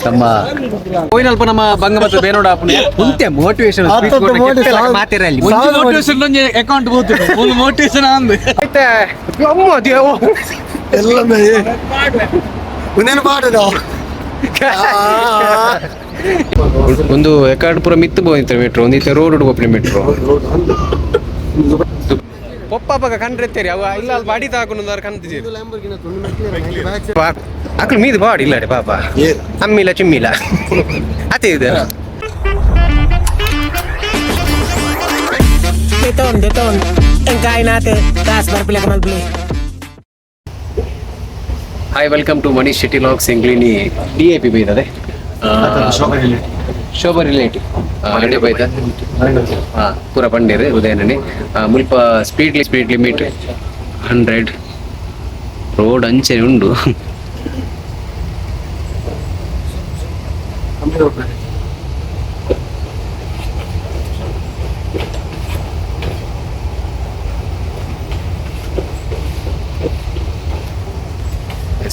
ನಮ್ಮ ಹೋಯ್ನಲ್ಪ ನಮ್ಮ ಬಂಗ ಮತ್ತು ಬೇನೋಡ ಮುಂತೆ ಮೋಟಿವೇಶನ್ ಮಾತಿರಲ್ಲಿ ಮೋಟಿವೇಶನ್ ಅಕೌಂಟ್ ಬೋತು ಒಂದು ಮೋಟಿವೇಶನ್ ಅಂದ್ ಅಮ್ಮ ದೇವ. ಎಲ್ಲ ಉನ್ನೇನು ಪಾಡದ. ಒಂದು ಎಕಾಡ್ ಪೂರ ಮಿತ್ತು ಬೋಯ್ತಾರೆ ಮೆಟ್ರೋ, ಒಂದು ಇತ್ತೆ ರೋಡ್ ಗೋಪುರ ಮೆಟ್ರೋ. ಪೊಪ್ಪ ಪಗ ಕಂಡ್ರೆತ್ತೇರಿ ಅವ ಇಲ್ಲ, ಅಲ್ಲಿ ಬಾಡಿ ತಾಕೊಂಡು ಕಂತಿದ್ದೀರಿ. ಅಕ್ಲು ಮೀದು ಬಾಡಿ ಇಲ್ಲ ರೀ ಪಾಪ. ಅಮ್ಮಿಲ್ಲ ಚಿಮ್ಮಿಲ್ಲ ಅದೇ ಇದೆ. Deton, deton. Ang kain natin. Taas, barpila ka malbli. Hi, welcome to Manish Shetty vlogs. ಎಂಗ್ಲಿನಿ D I P ಬೈದದೆ, ಶೋಭಾ ರಿಲೇಟಿವ್ ಅಡೆ ಬೈದ. ಹಾಂ, ಪೂರ ಪಂಡೇರು ಉದಯನನೆ ಮುಲ್ಪ ಸ್ಪೀಡ್ ಲಿಮಿಟ್ 100. ರೋಡ್ ಅಂಚೆ ಉಂಡು.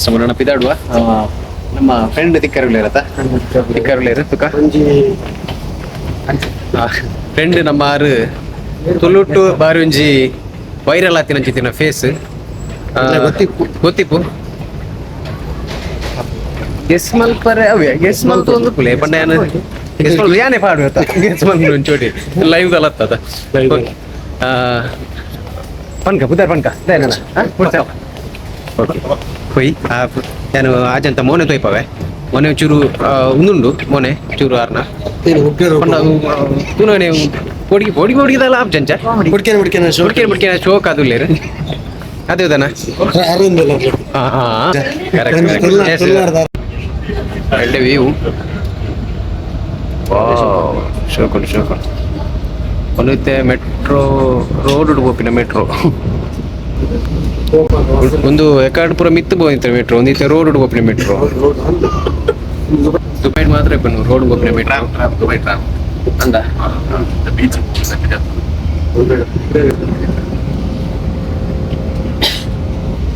ಸಮರಣ ಪಿದಾಡುವ. ನಮ್ಮ ಫ್ರೆಂಡ್ ತಿಕ್ಕರುಗಳೇರತ್ತ, ತಿಕ್ಕರುಗಳೇರು ತುಕ ಫ್ರೆಂಡ್. ನಮ್ಮ ಆರು ತುಳುಟು ಬಾರಿ ಒಂಜಿ ವೈರಲ್ ಆತಿನ ಅಂಚಿತ್ತಿನ ಫೇಸ್. ಗೊತ್ತಿಪ್ಪು. ಗೊತ್ತಿಪ್ಪು. ಗೆಸ್ ಮಲ್ಪರೆ ಅವೇ ಗೆಸ್ ಮಲ್ತು ಒಂದು ಕುಲೆ ಪಂಡ ಯಾನ್ ಗೆಸ್ ಮಲ್ತು ಯಾನೆ ಪಾಡು ಅತ್ತ. ಗೆಸ್ ಮಲ್ತು ಒಂಚೋಡಿ ಲೈವ್ ದಲತ್ತದ. ಪನ್ಕ ಪುದಾರ್ ಪನ್ಕ. ಓಕೆ, ಹೋಯ್ ಯಾನು ಆಜಂತ ಮೋನೆ ತೋಯ್ಪವೆ. ಮೋನೆ ಚೂರು ಉಂದುಂಡು, ಮೋನೆ ಚೂರು ಆರ್ನ ಪಂಡ ತೂನನೆ ಪೊಡಿಗೆ ಪೊಡಿಗೆ ಪೊಡಿಗೆದಲ್ಲ ಆಪ್ ಜಂಚ. ಹುಡ್ಕೇನೆ ಹುಡ್ಕೇನೆ. ಹುಡ್ಕೇನೆ ಹುಡ್ಕೇನೆ ಶೋಕ್ ಅದು ಅದೇ ಉದಾನ. ಅರವಿಂದಲ್ಲ. ಹಾ ಹಾ, ಕರೆಕ್ಟ್. ಒಳ್ಳೆ ವ್ಯೂ. ವಾವ್, ಶೋಕ್ ಉಂಟು, ಶೋಕ್ ಉಂಟು. ಒಂದು ಮೆಟ್ರೋ ರೋಡ್ ಪೋಪಿನ ಮೆಟ್ರೋ. ಒಂದು ಎಕಾಡ್ ಪೂರ ಮಿತ್ತು ಪೋಯಿತ್ತು ಮೆಟ್ರೋ, ಒಂದು ಇತ್ತೆ ರೋಡ್ ಪೋಪಿನ ಮೆಟ್ರೋ. ದುಬೈ ಮಾತ್ರ ಇಪ್ಪನು ರೋಡ್ ಪೋಪಿನ ಮೆಟ್ರೋ. Dubai tram. ಅಂದ. ಬೀಚ್.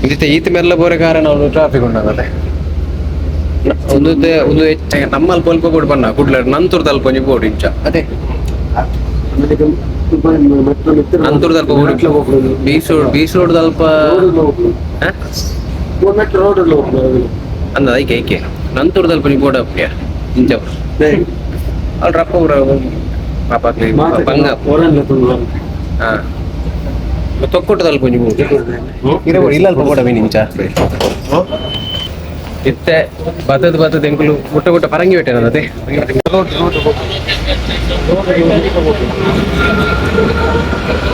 ಇಂದಿತ್ತೆ ಈತ ಮೆಲ್ಲ ಬೋರೆ ಕಾರಣ ಅವನು ಟ್ರಾಫಿಕ್ ಉಂಡಾಗತ್ತೆ. ಒಂದು ಒಂದು ಹೆಚ್ಚ ನಮ್ಮಲ್ಲಿ ಪೊಲ್ಪ ಬೋರ್ಡ್ ಬಣ್ಣ ಕುಡ್ಲ ನಂತೂರ್ ತಲ್ಪ ಒಂಜಿ ಬೋರ್ಡ್ ಇಂಚ ಅದೇ. ನಂತೂರ್ ತಲ್ಪ board, beach road, beach road ತಲ್ಪ. ಹ? ರೋಡ್. ಅಂದ ಐಕೆ ಐಕೆ ನಂತೂರ್ ತಲ್ಪ ಒಂಜಿ ಬೋರ್ಡ್ ಅಪ್ಪಿಯ ಇಂಚ ಅಲ್ಲಿ ರಪ್ಪ ಊರ ಪಾಪ ಬಂಗ. ಹಾ, ತೊಕ್ಕೊಟ್ಟು ತಲ್ಪ ಒಂಜಿ ಬೋರ್ಡ್ ಇರ ಇಲ್ಲ, ಅಲ್ಪ ಬೋರ್ಡ್ ಅವೇನು ಇಂಚ ಇತ್ತೆ ಬತ್ತದ ಬತ್ತದ ಎಂಕುಲು ಮುಟ್ಟ ಮುಟ್ಟ ಪರಂಗಿ ಬೆಟ್ಟೆ.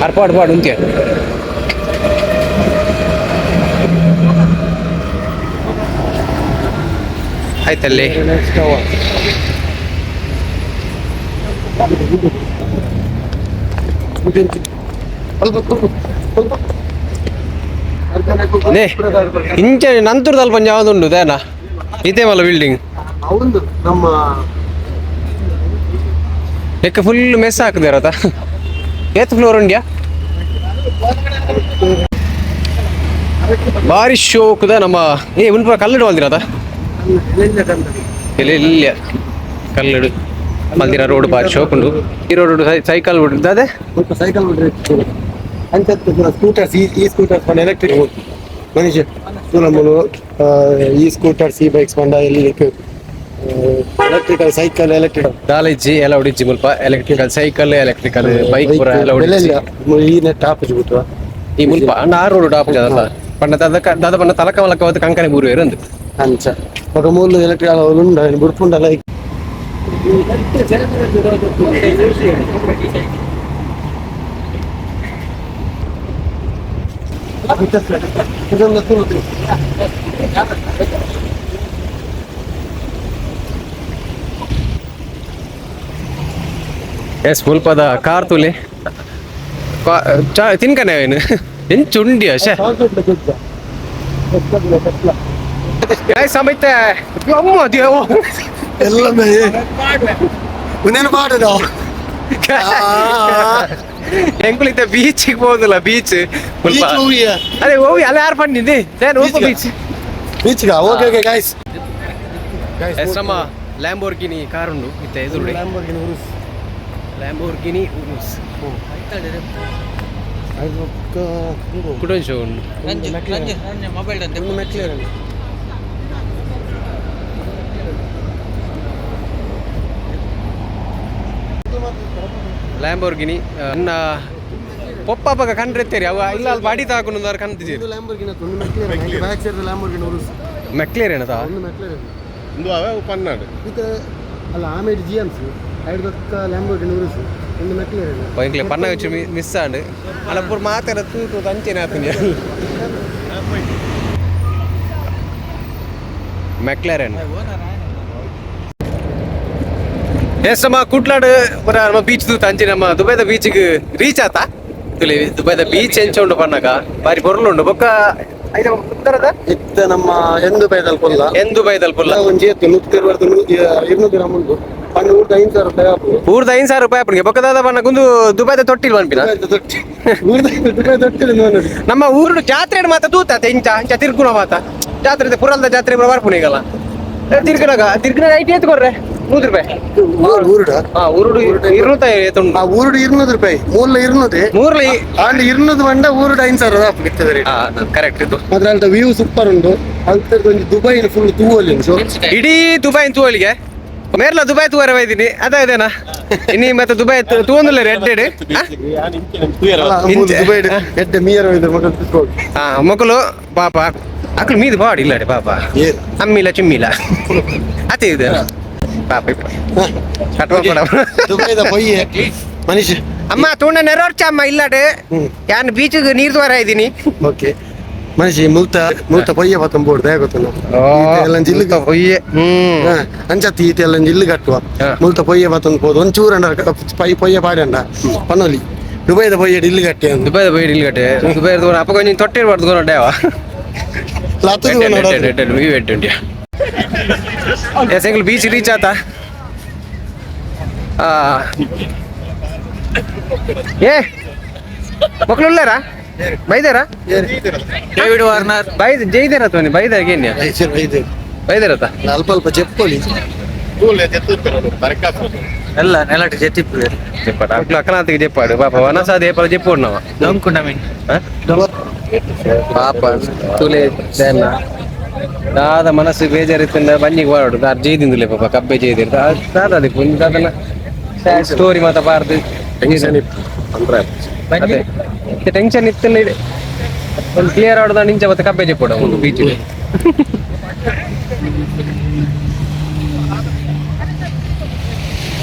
ಅರ್ಪಾಡು ಪಾಡು ಉಂತ್ಯ. ಆಯ್ತಲ್ಲಿ. ನೇ ಇಂಚ ನಂತರದಲ್ಲಿ ಪಂಜ ಯಾವ್ದುಂಡು ದೇನ ಇದೇ ಮಲ್ಲ ಬಿಲ್ಡಿಂಗ್. ಹೌದು, ನಮ್ಮ ಲೆಕ್ಕ ಫುಲ್ ಮೆಸ್ ಹಾಕಿದೆ ರಥ. ಏತ್ ಫ್ಲೋರ್ ಉಂಡ್ಯಾ? ಬಾರಿ ಶೋಕದ ನಮ್ಮ ಏ ಉಂಟು ಕಲ್ಲಡು ಮಲ್ದಿರತ. ಇಲ್ಲ ಇಲ್ಲ, ಕಲ್ಲಡು ಮಲ್ದಿರ. ರೋಡ್ ಬಾರಿ ಶೋಕ್ ಉಂಡು. ಈ ರೋಡ್ ಸೈಕಲ್ ಬಿಟ್ಟು ಅದೇ. ಸೈಕಲ್ ಬಿಡ್ರೆ ಅಂಚ ಸ್ಕೂಟರ್ಸ್, ಈ ಸ್ಕೂಟರ್ಸ್ ಪಂಡ ಎಲೆಕ್ಟ್ರಿಕ್ ಮನುಷ್ಯ ನಮ್ಮನು ಈ ಸ್ಕೂಟರ್ಸ್, ಈ ಬೈಕ್ಸ್ ಪಂಡ ಎಲ್ಲಿ ಎಲೆಕ್ಟ್ರಿಕಲ್ ಸೈಕಲ್, ಎಲೆಕ್ಟ್ರಿಕಲ್. ದಾಲಿಜ್ಜಿ ಎಲ್ಲ ಹೊಡಿಜ್ಜಿ ಮುಲ್ಪ. ಎಲೆಕ್ಟ್ರಿಕಲ್ ಸೈಕಲ್, ಎಲೆಕ್ಟ್ರಿಕಲ್ ಬೈಕ್ ಪೂರ ಎಲ್ಲ ಹೊಡಿಜ್ಜಿ. ಈ ನೆಟ್ ಆಪುಜಿ ಬಿಟ್ಟು. ಈ ಮುಲ್ಪ ಅಂಡ ಆ ರೋಡ್ ಟಾಪ್ ದಾದ ಪಂಡ ದಾದ ದಾದ ಪಂಡ ತಲಕ ಮಲಕ ಕಂಕನೆ ಬೂರುವೆರು ಅಂದು. ಅಂಚ ఒక ಮೂಲು ಎಲೆಕ್ಟ್ರಿಕಲ್ ಉಂಡು ಬುಡ್ಪುಂಡಲ್ಲ. ಎಸ್, ಮುಲ್ಪದ ಕಾರ್ ತುಲೆ ಚಾ ತಿನ್ಕನೆ ಅವೇನು ಎಂಚ ಉಂಡಿ ಅಶೆ ಸಮೈತೆ ಅಮ್ಮ ದೇವ. ಎಲ್ಲ ಉನ್ನೇನು ಪಾಡದ. ಎಂಕುಲಿದ್ದ ಬೀಚಿಗೆ ಹೋಗುದಿಲ್ಲ ಬೀಚ್. ಅದೇ ಹೋಗಿ ಅಲ್ಲ, ಯಾರು ಪಂಡಿದ್ದಿ ಹೋಗು ಬೀಚ್. ಬೀಚ್ಗ okay okay guys. S, ನಮ್ಮ ಲ್ಯಾಂಬೋರ್ಗಿನಿ ಕಾರ್ ಉಂಡು ಇತ್ತೆ ಎದುರುಡೆ. Lamborghini Urus. Lamborghini Urus. ಕುಡೊಂದು ಶೋ ಉಂಡು. ಮೊಬೈಲ್. ಒಂದು ಮೆಕ್ಲೇರನ್. ಲ್ಯಾಂಬೋರ್ಗಿನಿ ನನ್ನ ಪೊಪ್ಪ ಕಂಡ್ರೆತ್ತೇರಿ ಅವ ಇಲ್ಲ, ಅಲ್ಲಿ ಬಾಡಿ ತಾಕೊಂಡು ಕಂತಿದ್ದೀರಿ. ಒಂದು ಲ್ಯಾಂಬೋರ್ಗಿನಿ, ಒಂದು McLaren, back side Lamborghini Urus. ಮೆಕ್ಲೇರ್ ಏನದ? ಒಂದು ಮೆಕ್ಲೇರನ್. ಒಂದು ಅವೇ ಪನ್ನಾಡು. ಇದು ಅಲ್ಲ, ಆಮೇಲೆ ಜಿ ಎಮ್ಸ್ ಐದು ಲ್ಯಾಂಬೋರ್ಗಿನಿ ಉರುಸ್, ಒಂದು ಮೆಕ್ಲೇರನ್. ಎಂಕ್ಲೆ ಪನ್ನ వచ్చి ಮಿಸ್ ಆಂಡ್ ಅಲ್ಲ, ಪೂರ ಮಾತಾಡ ತೂ ತೂ ಅಂಚೆನೆ ಆತನಿ. ಮೆಕ್ಲಾರೆನ್. ಎಸ್, ನಮ್ಮ ಕುಟ್ಲಾಡು ಪುರ ನಮ್ಮ ಬೀಚ್ ತೂತ ಅಂಚೆ ನಮ್ಮ ದುಬೈದ ಬೀಚ್ಗೆ ರೀಚ್ ಆತ. ತುಲಿ ದುಬೈದ ಬೀಚ್ ಎಂಚ ಉಂಡು ಪನ್ನಗ ಬಾರಿ ಪೊರ್ಲು ಉಂಡು. ಬೊಕ್ಕ ಐತ ಉತ್ತರದ ಇತ್ತ ನಮ್ಮ ಎಂದು ಬೈದಲ್ ಪೊಲ್ಲ. ಎನ್ ದುಬೈದಲ್ ಪುಲ್ಲ. ಒಂಜಿ ಎತ್ತು 120, 200 ಗ್ರಾಮ್ ಉಂಟು. ಪಂಡ ಊರ್ದ 5000 ರೂಪಾಯಿ ಆಪುಂಡು. ಊರ್ದ 5000 ರೂಪಾಯಿ ಆಪುಂಡು. ಬೊಕ್ಕ ದಾದ ಪನ್ನ ಗುಂದು ದುಬೈದ ತೊಟ್ಟಿಲ್ ಪನ್ಪಿನ. ದುಬೈದ ತೊಟ್ಟಿ, ಊರ್ದ ದುಬೈ ತೊಟ್ಟಿ ನೋಡಿ. ನಮ್ಮ ಊರು ಜಾತ್ರೆ ಮಾತ ತೂತ ಇಂಚ ಇಂಚ ತಿರ್ಗುಣ ಮಾತ ಜಾತ್ರೆ, ಪುರಲ್ದ ಜಾತ್ರೆ ಪೂರ ಬರ್ಪುನ ಈಗಲ್ಲ. ತಿರ್ಗನಾಗ ತಿರ್ಗನಾಗ IT ಎತ್ತು ಕೊರ್ರೆ 100 ರೂಪಾಯಿ. ಊರುಡ. ಹಾ, ಊರುಡು ಇರುತ್ತ ಎತ್ತುಂಡು. ಆ ಊರುಡು 200 ರೂಪಾಯಿ, ಮೂಲ 200. ಮೂರ್ಲಿ. ಆಂಡ್ 200 ಬಂಡ ಊರುಡು 5000 ಆಪುಂಡು ಇತ್ತದ ರೇಟ್. ಹಾ, ಕರೆಕ್ಟ್ ಇದು. ಮಾತ್ರ ಅಲ್ತ ವ್ಯೂ ಸೂಪರ್ ಉಂಟು. ಅಲ್ತದ್ದು ಒಂಜಿ ದುಬೈ ಫುಲ್ ತೂವಲ್ಲಿ ಸೊ. ಇಡೀ ದುಬೈ ತೂವಳಿಗೆ ಮೇರ್ಲ ದುಬೈ ತೂವರೆ ಬೈದಿನಿ ಅದ ಇದೇನಾ ಇನಿ ಮತ್ತೆ ದುಬೈ ತೂವೊಂದುಲ್ಲ ರೆಡ್. ಇಂಚೆ. ದುಬೈ ಎಡ್ಡೆ ಮೀಯರ ಮಕ್ಕಳು ತಿಳ್ಕೊಳ್ಳಿ. ಹಾ, ಮಕ್ಕಳು ಪಾಪ ಅಕ್ಲು ಮೀದು ಬಾಡಿ ಇಲ್ಲ ಪಾಪ. ಏರ್. ಅಮ್ಮಿಲ್ಲ ಚಿಮ್ಮಿಲ್ಲ ಅತಿ ಇದೆ ಪಾಪ ಇಪ್ಪ ಕಟ್ ಮಾಡ್ಕೊಡ. ದುಬೈದ ಪೊಯ್ಯೆ ಮನುಷ್ಯ. ಅಮ್ಮ ತೂಂಡ ನೆರೋರ್ಚ ಅಮ್ಮ ಇಲ್ಲಾಡೆ. ಯಾನ್ ಬೀಚ್ಗೆ ನೀರ್ ದ್ವಾರ ಇದ್ದೀನಿ. ಓಕೆ ಮನುಷ್ಯ, ಮುಲ್ತ ಮುಲ್ತ ಪೊಯ್ಯೆ ಬತ್ತಂಬೋಡು ದಯ ಗೊತ್ತಲ್ಲ ಎಲ್ಲ ಜಿಲ್ಲು. ಪೊಯ್ಯೆ ಹ್ಮ್. ಅಂಚತ್ತಿ ಈತ ಎಲ್ಲ ಜಿಲ್ಲು ಕಟ್ಟುವ. ಮುಲ್ತ ಪೊಯ್ಯೆ ಬತ್ತಂದು ಪೋದು ಒಂಚೂರು ಅಂಡ ಪೈ ಪೊಯ್ಯೆ ಪಾಡಂಡ ಪನೊಲಿ ದುಬೈದ ಪೊಯ್ಯೆ ಇಲ್ಲು ಕಟ್ಟಿ ಅಂದು. ದುಬೈದ ಪೊಯ್ಯೆ ಇಲ್ಲಿ ಕಟ್ಟೆ ದುಬೈ ಅಪ್ಪ ಕೊಂಚ ತೊಟ್ಟೆ ಪಡ್ದು ಡೇವ. S, ಎಂಗ್ಲು beach reach ಆತ. ಆ. ಏ ಮಕ್ಕಳು ಉಳ್ಳಾರಾ ಬೈದಾರಾ? David Warner. ಬೈದ ಜೈದಾರ ಅಥವಾ ಬೈದಾರ ಏನ್ಯ? ಬೈದಾರತ. ಅಲ್ಪ ಅಲ್ಪ ಚೆಪ್ಪೊಲಿ. ಎಲ್ಲ ನೆಲಟ್ ಜೆತ್ತಿಪ್ಪು. ಜೆಪ್ಪಾಡು ಅಕ್ಲು ಅಕ್ಕನಾತಿಗೆ ಜೆಪ್ಪಾಡು ಪಾಪ ವನಸಾದ ಏಪಲ ಜೆಪ್ಪೋಡು ನಾವ. ಡೊಂಕುಂಡಮಿ. ಪಾಪ ತುಲೆ ದೇನ ದಾದ ಮನಸ್ಸು ಬೇಜಾರಿತ್ತಂಡ ಬಂಜಿಗೆ ಬಾಡು ದಾರ್ ಜೈದಿಂದುಲೆ ಪಾಪ ಕಬ್ಬೆ ಜೈದಿರ್ತ ದಾದ ಅದಕ್ಕೆ ಒಂದು ದಾದನ ಸ್ಟೋರಿ ಮಾತ ಬಾರ್ದು. ಟೆನ್ಷನ್ ಇತ್ತು ಅಂದ್ರೆ. ಅದೇ ಟೆನ್ಷನ್ ಇತ್ತಲ್ಲ ಇದೆ ಒಂದು ಕ್ಲಿಯರ್ ಆಡೋದ ನಿಂಚ ಮತ್ತೆ ಕಬ್ಬೆ ಜೆಪ್ಪೋಡು ಒಂದು ಬೀಚ್.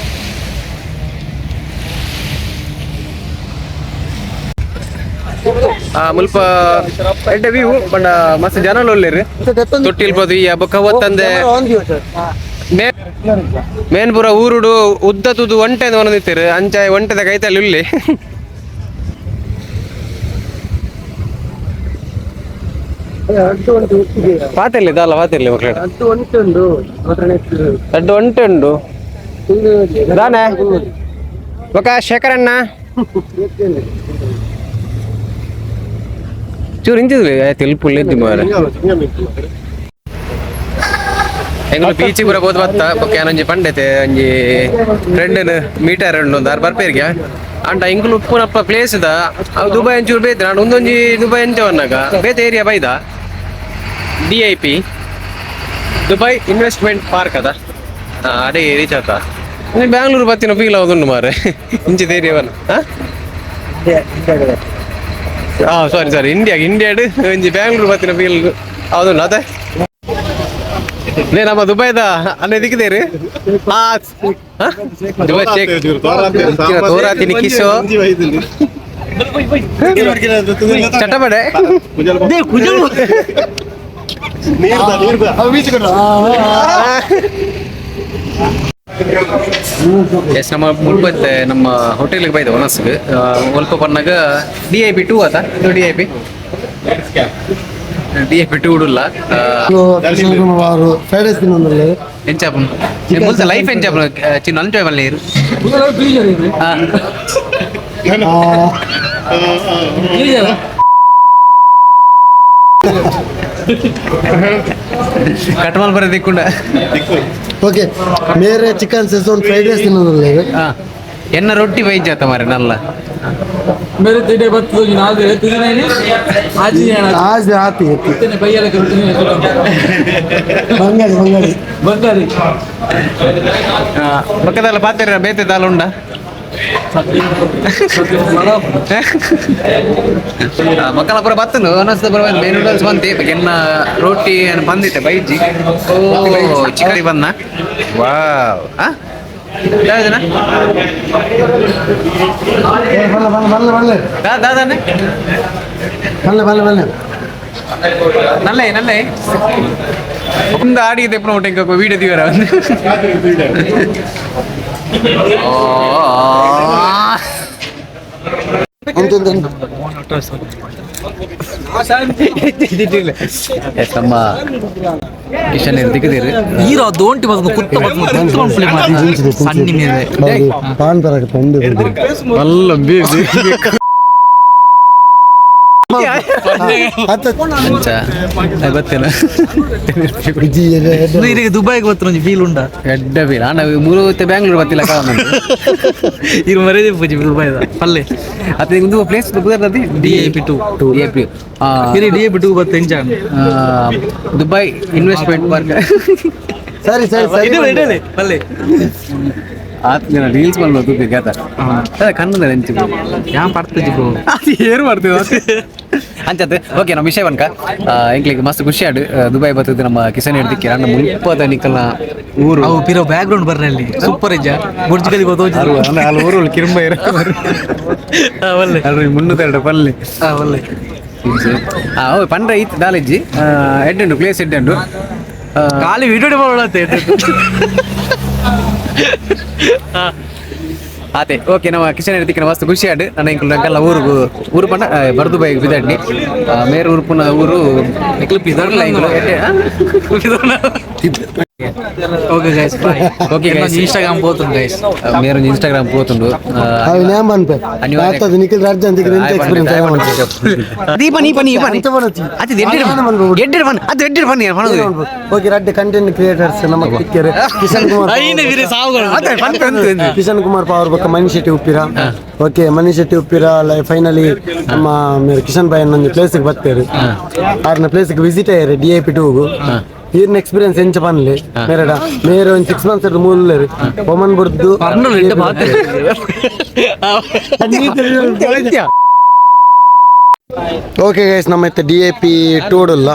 ಆ ಮುಲ್ಪ ಎಡ್ಡೆ ವ್ಯೂ ಪಂಡ ಮಸ್ತ್ ಜನಲು ಉಲ್ಲೆರ್ ತೊಟ್ಟಿಲ್ ಪೋದು ಈ ಬೊಕ್ಕ ಒತ್ತಂದೆ ಮೇನ್ ಪೂರ ಊರುಡು ಉದ್ದ ತುದು ಒಂಟೆ ಒಂದಿತ್ತೆರ್ ಅಂಚ ಒಂಟೆದ ಕೈತಲ್ಲಿ ಉಲ್ಲಿ. ಅಡ್ಡು ಒಂಟು. ಪಾತೆರ್ಲಿ ದಾಲ ಪಾತೆರ್ಲಿ ಮಕ್ಕಳ. ಅಡ್ಡು ಒಂಟೆ ಉಂಡು ಮಾತ್ರ. ಅಡ್ಡು ಒಂಟೆ ಉಂಡು ದಾನೆ ಬೊಕ್ಕ ಶೇಖರಣ್ಣ ಚೂರು ಇಂಚಿದ್ವಿ ತೆಲ್ಪುಳ್ಳಿ ಇದ್ದು ಮಾರೆ. ಎಂಗುಲು ಬೀಚ್ ಪೂರ ಪೋದು ಬತ್ತ ಬೊಕ್ಕ ಯಾನೊಂಜಿ ಪಂಡೆತೆ ಒಂಜಿ ಫ್ರೆಂಡ್ ಮೀಟರ್ ಉಂಡು ಒಂದು ಆರು ಬರ್ಪೇರಿಗೆ ಅಂಡ ಇಂಗುಲು ಉಪ್ಪುನಪ್ಪ ಪ್ಲೇಸ್ ಇದ ಅವು ದುಬೈ ಒಂಚೂರು ಬೇತೆ ನಾನು ಒಂದೊಂಜಿ ದುಬೈ ಅಂಚವನ್ನಾಗ ಬೇತೆ ಏರಿಯಾ ಬೈದ. DIP Dubai investment park ಅದ. ಅದೇ ರೀಚ್ ಆತ. ನೀನು ಬ್ಯಾಂಗ್ಳೂರು ಬತ್ತಿನ ಫೀಲ್ ಆವುದುಂಡು ಮಾರೆ ಇಂಚಿದ ಏರಿಯಾವನ್ನ. ಹಾ ಸಾರಿ ಸಾರಿ, ಇಂಡಿಯಾ ಇಂಡಿಯಾಡ್ ಒಂಜಿ ಬ್ಯಾಂಗ್ಳೂರು ಬತ್ತಿನ ಫೀಲ್ ಹೌದುಂಡು ಅದೇ. ನೇ ನಮ್ಮ ದುಬೈದ ಅನ್ನ ದಿಕ್ಕಿದೇರಿ. ಹಾ ಹಾ? ದುಬೈ ಶೇಕ್ ತೋರಾತಿನಿ ಕಿಶೋ ಚಟಪಡೆ. ಎಸ್, ನಮ್ಮ ಮುಲ್ಪತ್ತೆ ನಮ್ಮ ಹೋಟೆಲ್ಗೆ ಬೈದ ಒನಸ್ಗೆ ಒಲ್ಪ ಪನ್ನಾಗ DIP 2 ಆತ. ಇದು DIP 2 ಉಡುಲ್ಲ. ಫ್ರೈಡ್ rice ತಿನ್ನೊಂದಲ್ಲ. ಎಂಚಾಪುನ್ ಮುಲ್ತ ಲೈಫ್ ಎಂಚಾಪುನ್ ಚಿನ್ನ ಅಂಚೆ ಬಲ್ಲೇರು. ಕಟ್ಮಾಲ್ ಬರ ದಿಕ್ಕುಂಡ. ಓಕೆ, ಮೇರೆ chicken schezwan fried rice ತಿನ್ನೋದಿಲ್ಲ. ಎನ್ನ ರೊಟ್ಟಿ ಬೈಜಾತ ಮಾರೆ ನಲ್ಲ. ಮೇರೆ ತಿಡೆ ಬತ್ತು ನಾಲ್ಕು ತಿಂದಿನೇನಿ ಆಜಿ. ಆಜ್ ಆತಿ. ಬೈಯಲ್ಲ. ಬಂಗಾಳಿ ಬಂಗಾಳಿ. ಬಂಗಾರಿ. ಪಕ್ಕದಲ್ಲ ಪಾತ್ರೆ ಬೇತೆ ದಾಲ ಉಂಡ. ಮಕ್ಕಳ ಪುರ ಬತ್ತನು ಅನಸ್ತ ಪುರ ನೂಡಲ್ಸ್ ಬಂತೆ ಎನ್ನ ರೋಟಿ ಏನು ಬಂದಿತ್ತೆ ಬೈಜಿ. ಓ, ಚಿಕರಿ ಬಂದ, ವಾವ್. ಆ ದಾದನ. ಬಲ್ಲ ಬಲ್ಲ ಬಲ್ಲ ಬಲ್ಲ. ದಾದಾನೆ. ಬಲ್ಲ ಬಲ್ಲ ಬಲ್ಲ. ನಲ್ಲೇ ನಲ್ಲೇ ಒಂದು ಆಡಿಗೆ ತೆಪ್ಪನ ಊಟ ವೀಡಿಯೋ ದಿವರ ಒಂದು. ಓ. ಅಂತಂದ್ರೆ ಎಸ್, ನಮ್ಮ ಕಿಶನ್ ದಿಕ್ಕದಿರಿ. ನೀರು ದೋಂಟಿ ಬಂದು ಕುತ್ತ ಬಂದು ಸಣ್ಣ ಮೇಲೆ. ಪಾನ್ ತರಕ ತಂದು. ಮಲ್ಲ. ಅಂಚ ಬತ್ತೇನ. ಈಗ ದುಬೈಗೆ ಗೊತ್ತು ಒಂಜಿ ಫೀಲ್ ಉಂಡ. ಎಡ್ಡ ಬೀಲ್ ಅಣ್ಣ, ಮೂರು ಹೊತ್ತೆ ಬ್ಯಾಂಗ್ಳೂರ್ ಬತ್ತಿಲ್ಲ ಕಾಲ. ಇರು ಮರೇದಿ ಪೂಜಿ ದುಬೈದ ಪಲ್ಲೆ. ಅತ್ತೆ ಒಂದು place DAP 2. DAP. ಇರಿ DAP 2 ಬತ್ತು ಎಂಜಾನ್. Dubai investment park. ಸರಿ ಸರಿ ಸರಿ. ಇದು ಇಡಲಿ ಪಲ್ಲೆ. ಆತ್ ಜನ ರೀಲ್ಸ್ ಮಾಡ್ಬೋದು ಬೇಕಾತ. ಅದೇ ಕನ್ನಡ ಎಂಚು. ಯಾ ಪಡ್ತಜಿ ಬ್ರೋ. ಅದು ಏರು ಮಾಡ್ತೀವಿ ಅಂಚತ್ತೆ. ಓಕೆ, ನಮ್ಮ ವಿಷಯ ಬನ್ಕ ಎಂಕ್ಲಿಗೆ ಮಸ್ತ್ ಖುಷಿ ಆಡು ದುಬೈ ಬರ್ತದೆ ನಮ್ಮ ಕಿಸನ್ ಹಿಡ್ದಿಕ್ಕೆ ಅಣ್ಣ ಮುಲ್ಪದ ನಿಕಲ್ನ ಊರು. ಅವು ಪಿರೋ ಬ್ಯಾಕ್ ಗ್ರೌಂಡ್ ಬರ್ರಿ ಅಲ್ಲಿ ಸೂಪರ್ ಇಜ್ಜ ಬುರ್ಜ್ ಖಲೀಫಾ ತೋಜಿ. ಅಲ್ಲಿ ಊರು ಕಿರುಂಬ ಇರೋ. ಒಲ್ಲೆ. ಅಲ್ರಿ 302 ಪಲ್ಲಿ. ಒಲ್ಲೆ. ಹೌದು, ಪಂಡ್ರೆ ಇತ್ತು ದಾಲೆಜ್ಜಿ ಎಡ್ಡುಂಡು ಪ್ಲೇಸ್ ಎಡ್ಡುಂಡು. ಖಾಲಿ ವಿಡಿಯೋ ಮಾಡತ್ತೆ. ಆತೆ, ಓಕೆ, ನಮ್ಮ ಕಿಶನ್ ಹಿಡ್ದಿಕ್ಕೆ ಮಸ್ತ್ ಖುಷಿ ಆಡು. ನನ್ನ ಇಂಕುಲ್ ನಂಗೆಲ್ಲ ಊರುಗು ಊರು ಪಂಡ ಬರ್ದು ಬೈ ಬಿದಾಡ್ನಿ ಮೇರ್ ಊರುಪುನ ಊರು ಇಂಕ್ಲು ಇಂಕ್ಲು ಎಡ್ಡೆ, ಆ? Okay guys, bye. Okay, guys. Instagram ಪೋತುಂಡು guys. ಮೇರ್ ಒಂಜಿ ಇನ್ಸ್ಟಾಗ್ರಾಮ್ ಪೋತುಂಡು. ಅವು ನ್ಯಾಮ್ ಅನ್ಪೆ. ಅನಿವಾರ್ಯ. ಆತದ ನಿಖಿಲ್ ರಾಜ್ಯ ಅಂತ ಎಕ್ಸ್ಪೀರಿಯನ್ಸ್. ದೀಪ ನೀ ಪನಿ ಪನಿ. ಅದು ಎಡ್ಡೆ ಎಡ್ಡೆ ಬನ್, ಅದು ಎಡ್ಡೆ ಬನ್ನಿ ಪಣದು. ಓಕೆ, ರಡ್ಡೆ ಕಂಟೆಂಟ್ ಕ್ರಿಯೇಟರ್ಸ್ ನಮ್ಮ ಕಿಕ್ಕೇರು ಕಿಶನ್ ಕುಮಾರ್. ಐನ ವೀರೆ ಸಾವುಗಳು. ಅದೇ ಪನ್ ಪನ್. ಕಿಶನ್ ಕುಮಾರ್ ಪವರ್ ಬೊಕ್ಕ ಮನೀಶ್ ಶೆಟ್ಟಿ ಉಪ್ಪಿರ. ಓಕೆ, ಮನೀಶ್ ಶೆಟ್ಟಿ ಉಪ್ಪಿರ ಫೈನಲಿ ನಮ್ಮ ಮೇರ್ ಕಿಶನ್ ಬಾಯ್ ಒಂಜಿ ಪ್ಲೇಸ್ ಬತ್ತೇರು. ಆರ್ನ ಪ್ಲೇಸ್ ವಿಸಿಟ್ ಅಯ್ಯರು DAP 2. ಈರ್ನ ಎಕ್ಸ್ಪೀರಿಯನ್ಸ್ ಎಂಚ ಪನ್ಲೆ ಮೇರಡ. ಮೇರೆ ಒಂದು 6 ಮಂತ್ಸ್ ಮೂಲ್ಲೇರು ಒಮನ್ ಬುರ್ದು. ಪರ್ನಲ್ ಎಡ್ಡೆ ಬಾತೆ. ಓಕೆ ಗೈಸ್, ನಮ್ಮ ಇತ್ತೆ DAP 2 ಉಲ್ಲ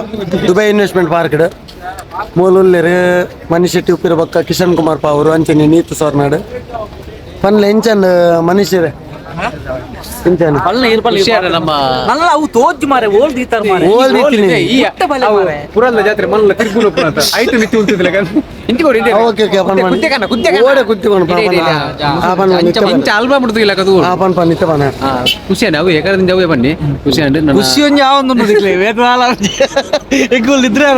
Dubai investment park ಮೂಲುಲ್ಲೆರು Manish Shetty ಉಪ್ಪಿರ ಬೊಕ್ಕ ಕಿಶನ್ ಕುಮಾರ್ ಪಾವರು ಅಂಚನೆ ನೀತು ಸೋರ್ನಾಡು. ಪನ್ಲೆ ಎಂಚನ್ ಮನೀಶ್, ಎಂಚನ್? ಪಲ್ಲೆ ಇರ್ ಪಲ್ಲೆ. ಖುಷಿ ಆಡ ನಮ್ಮ. ನಲ್ಲ ಅವು ತೋಜ್ ಮಾರೆ ಓಲ್ಡ್ ದೀತಾರ ಮಾರೆ. ಓಲ್ ದೀತಿನಿ. ಈ ಪುಟ್ಟ ಬಲೆ ಮಾರೆ. ಪುರಲ್ಲ ಜಾತ್ರೆ ಮಲ್ಲ ತಿರುಗುಲು ಪುನತ ಐತು ಮಿತ್ತಿ ಉಂತಿದ್ಲ ಇಂತಿ ಕೊಡಿ. Okay okay, ಪನ್ ಪನ್. ಕುತ್ತೆ ಕನ್ನ ಕುತ್ತೆ ಕನ್ನ. ಓಡೆ ಕುತ್ತೆ ಕೊಣ ಪನ್ ಪನ್. ಆ ಪನ್ ಪನ್ ಇತ್ತೆ ಪನ್. ಇಂಚ ಆಲ್ಬಮ್ ಬಿಡ್ತಿಲ್ಲ ಕದು. ಆ ಪನ್ ಪನ್ ಇತ್ತೆ ಪನ್. ಖುಷಿ ಅಣ್ಣ, ಅವು ಎಕರದಿಂದ ಅವು ಬನ್ನಿ ಖುಷಿ ಅಣ್ಣ ನನ್ನ. ಖುಷಿ ಒಂಜಿ ಯಾವೊಂದು ದಿಕ್ಲೆ ವೇದಾಲ ಎಗ್ಗುಲ್ ಇದ್ರೆ.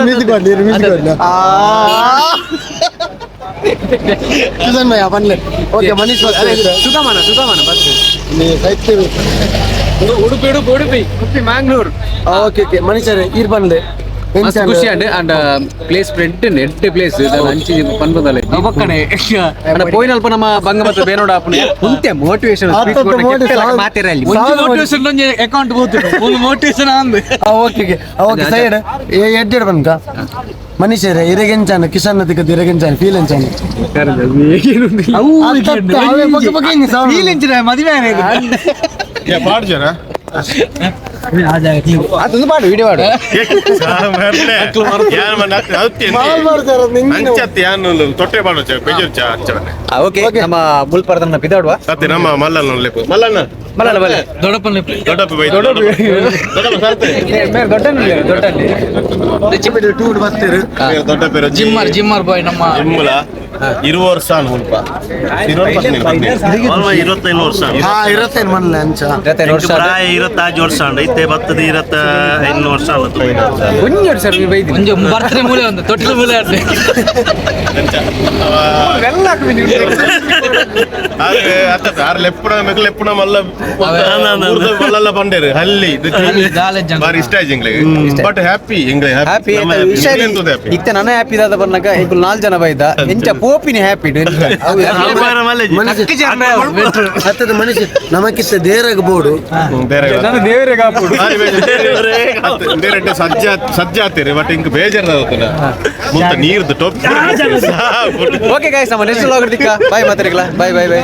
ಮ್ಯೂಸಿಕ್ ಕೊಡ್ಲಿ, ಮ್ಯೂಸಿಕ್ ಕೊಡ್ಲಿ. ಕಿಶನ್ ಭಯ್ಯ ಪನ್ಲೆ. ಓಕೆ ಮನೀಶ್ ಬಸ್. ಸುಗಮನ ಸುಗಮನ ಬಸ್. ನೀ ಸೈತ್ಯ. ಉಡುಪಿ ಉಡುಪಿ ಉಡುಪಿ ಉಡುಪಿ ಮ್ಯಾಂಗ್ಳೂರ್. ಓಕೆ ಓಕೆ, ಮನೀಶ್ ಈರ್ ಪನ್ಲೆ. ಮಸ್ತ್ ಖುಷಿ and and place friend net place ಅಂಚಿ ಪನ್ಪದಲ್ಲ. ಒಕ್ಕಣೆ. ಅಣ್ಣ ಪೋಯಿನ ಅಲ್ಪ ನಮ್ಮ ಬಂಗ ಮತ್ತು ಬೇನೋಡ ಅಪ್ಪನೆ ಕುಂತೆ ಮೋಟಿವೇಶನ್ ಮಾತಿರಲ್ಲಿ. ಒಂಜಿ ಮೋಟಿವೇಶನ್ ಒಂಜಿ ಅಕೌಂಟ್ ಬೋತು ಒಂದು ಮೋಟಿವೇಶನ್ ಅಂದ್. Okay okay okay, side ಎಡ್ಡೆಡ್ ಬನ್ಕ ಮನೀಶ್ ಇರೆಗೆಂಚಾನ ಕಿಶನ್ ದಿಕ್ಕದ ಇರೆಗೆಂಚಾನ ಫೀಲ್ ಎಂಚಾನ? ಅವು ಅವೇ ಬೊಕ್ಕ ಬೊಕ್ಕ ಇಂಜಿ sound. Feel ಎಂಚಿನ ಮದುವೆ. ಪಾಡ್ಜನ. ಅದೊಂದು ಪಾಡು ವಿಡಿಯೋ ಪಾಡು. ಮಾಲ್ ಮಾಡ್ತಾರೆ ಅದು ನಿಂಗೆ. ಅಂಚತ್ ಯಾನ್ ತೊಟ್ಟೆ ಪಾಡೋಚ ಬೆಜರ್ಚ ಅಂಚವನೆ. ಓಕೆ, ನಮ್ಮ ಮುಲ್ಪರದನ್ನ ಪಿದಾಡುವ. ಅತ್ತೆ ನಮ್ಮ ಮಲ್ಲಣ್ಣ ಲೆಪ್ಪು ಮಲ್ಲಣ್ಣ. ಮಲ್ಲ ಬಲ್ಲ. ದೊಡ್ಡಪ್ಪನ. ದೊಡ್ಡಪ್ಪ ಬೈ, ದೊಡ್ಡಪ್ಪ. ದೊಡ್ಡಪ್ಪ ಸರ್ತೆ. ದೊಡ್ಡ. ಟೂಡ್ ಬರ್ತೀರಿ. ದೊಡ್ಡಪ್ಪ. ಜಿಮ್ಮರ್, ಜಿಮ್ಮರ್ ಬಾಯ್ ನಮ್ಮ. ಜಿಮ್ಮಲ 20 ವರ್ಷ ಮುಲ್ಪ. 25 ವರ್ಷ. ಹಾ, ಇರತ್ತೇನು ಮನ್ಲೆ ಅಂಚ. 25 ವರ್ಷ. ಪ್ರಾಯ 26 ವರ್ಷ ಅಂಡ ಇತ್ತೆ ಬತ್ತದ 25 ವರ್ಷ ಅಂಡ. ಒಂಜಿ ಸರ್ ಬೈದಿ. ಒಂಜಿ ಬರ್ತ್ರೆ ಮೂಲೆ, ಒಂದು ತೊಟ್ಟಿಲ ಮೂಲೆ ಆಡ್ಲಿ. ಆರು ಲೆಪ್ಪುನ ಮೆಕ್ ಲೆಪ್ಪುನ ಮಲ್ಲ ಮಲ್ಲ ಬಂಡೇರು ಹಲ್ಲಿ. ದಾಲ ಜನ. ಬಾರಿ ಇಷ್ಟ ಆಯ್ತು ಎಂಗ್ಲಿಗೆ, ಬಟ್ ಹ್ಯಾಪಿ ಎಂಗ್ಲೆ. ಹ್ಯಾಪಿ. ಹ್ಯಾಪಿ. ಇತ್ತೆ ನನ್ನ ಹ್ಯಾಪಿ ದಾದ ಬರ್ನಾಗ ಇಬ್ಬರು ನಾಲ್ ಜನ ಬೈದ ಎಂಚ ಪೋಪಿನಿ ಹ್ಯಾಪಿ. ಹತ್ತದ ಮನುಷ್ಯ ನಮಕಿತ್ತ ದೇರಗ ಬೋಡು. ಬೇರೆ ಬೇರೆ ಸಜ್ಜ ಸಜ್ಜ ಆತೀರಿ, ಬಟ್ ಇಂಕ್ ಬೇಜಾರ್ ಮುಂತ ನೀರ್ದು ಟೊಪ್. ಓಕೆ ಗಾಯ್ಸ್, ನಮ್ಮ ನೆಕ್ಸ್ಟ್ ವ್ಲಾಗ್ ದಿಕ್ಕ. ಬಾಯ್ ಮಾತಾಡಿಗಳ, ಬಾಯ್ ಬಾಯ್ ಬಾಯ್.